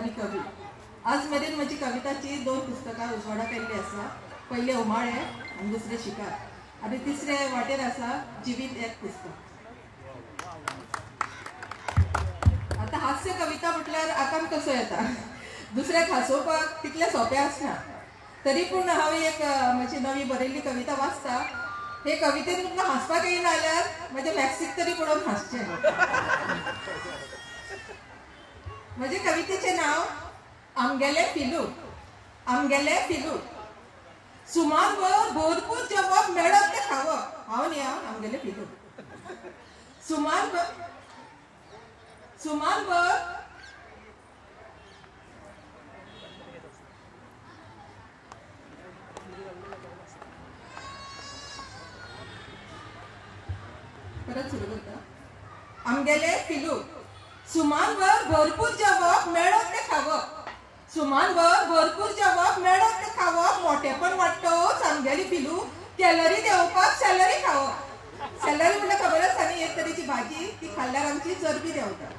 कवी आज मेरेन म्हजी कविताची 2 पुस्तकां उजवाडाक आयिल्ली आसा. पयलें उमाळे आनी दुसरें शिकार आनी तिसरे वाटेर आसा जिवीत एक पुस्तक. आतां हास्य कविता म्हटल्यार आकांत कसो येता, दुसऱ्याक हांसोवपाक तितलें सोंपें आसना. तरी पूण हांव एक म्हजी नवी बरयल्ली कविता वाचता. हे कवितेन तुमकां हांसपाक येयना जाल्यार म्हज्या मॅक्सीक तरी पळोवन हांसचें. म्हजे कवितेचें नांव आमगेलें फिलू. आमगेलें फिलू. सुमार भर भरपूर जेवप मेळत तें खावप. हांव न्ही, हांव आमगेलें फिलू. सुमार भर परत सुरू करता. आमगेलें फिलू. सुमान भर भरपूर जेवप मेळत तें खावप. सुमान भर भरपूर जेवप मेळत तें खावप. मोटेपण वाडटच आमगेली फिलू. कॅलरी देंवोवपाक सॅलरी खावप. सॅलरी म्हणल्यार खबर आसा न्ही, एक तरेची भाजी, ती खाल्ल्यार आमची चरबी देंवता.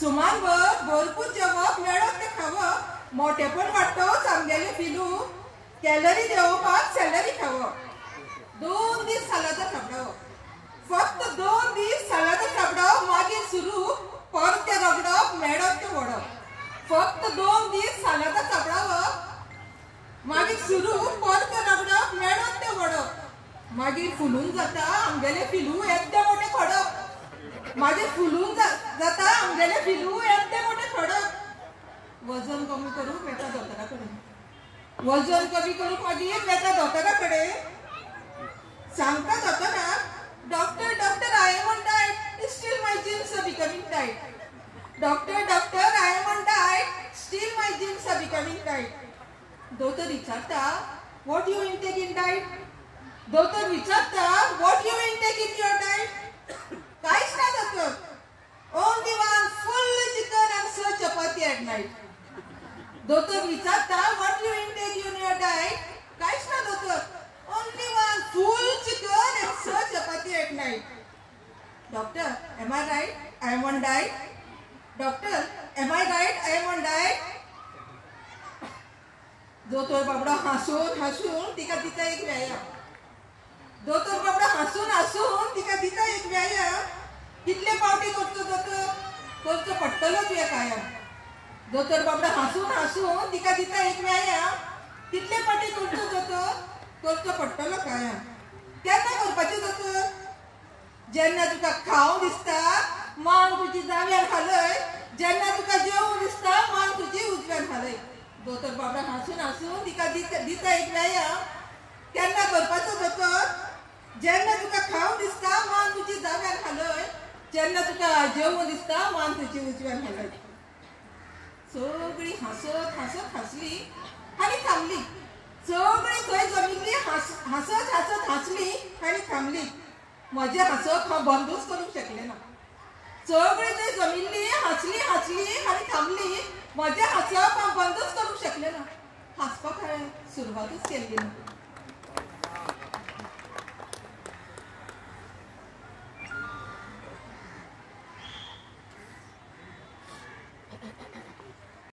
सुमान भर भरपूर जेवप मेळत तें खावप. मोटेपण वाडटच आमगेली फिलू. कॅलरी देंवोवपाक सॅलरी खावप. 2 दीस सालादां थापडावप. फक्त 2 दीस सालादां थापडावप. मागीर सुरू परत तें रगडप, मेळत तें वडप. फक्त 2 दीस सालादां थापडावप, मागीर सुरू परत तें रगडप, मेळत तें वडप. मागीर फुलून जाता आमगेलें फिलू येद्दें मोटें खडप. मागीर फुलून जाता आमगेलें फिलू येद्दें मोटें खडप. वजन कमी करूंक वेता दोतोरा कडेन. वजन कमी करूंक मागीर वेता दोतोरा कडेन. सांगता दोतोराक, doctor doctor I am on diet, still my jeans are becoming tight. Doctor doctor I am on diet, still my jeans are becoming tight. दोतोर विचारता, what you intake in diet? दोतोर विचारता, what you intake in your diet? कांयच ना दोतोर, only 1 full chicken and 6 chapati at night. दोतोर विचारता, what you intake in your diet? कांयच ना दोतोर, only 1 full chicken and 6 chapati at night. Doctor, am I right? I am on diet. Doctor, am I right? I am on diet. दोतोर बाबडो हांसून हांसून तिका दिता एक व्यायाम. दोतोर बाबडो हांसून हांसून तिका दिता एक व्यायाम. कितले पावटी करचो दोतोर? करचो पडटलो तुवें कायम. दोतोर बाबडो हांसून हांसून तिका दिता एक व्यायाम. कितले पावटी करचो दोतोर? करचो पडटलो कायम. केन्ना करपाचें दोतोर? जेन्ना तुका खावं दिसता मान तुजी दाव्यान हालय, जेन्ना तुका जेवूं दिसता मान तुजी उजव्यान हालय. दोतोर बाबडो हांसून हांसून तिका दिता एक व्यायाम. केन्ना करपाचो दोतोर? जेन्ना तुका खावं दिसता मान तुजी दाव्यान हालय, जेन्ना तुका जेवूं दिसता मान तुजी उजव्यान हालय. सगळीं हांसत हांसत हांसली आनी थांबली. सगळीं थंय जमिल्ली हांसत हांसत हांसली आनी थांबली. म्हजें हांसप हांव बंदूच करूंक शकलें ना. सगळीं थंय जमिल्ली हांसली हांसली आनी थांबली. म्हजें हांसप हांव बंदूच करूंक शकलें ना. हांसपाक हांवें सुरवातूच केल्ली ना.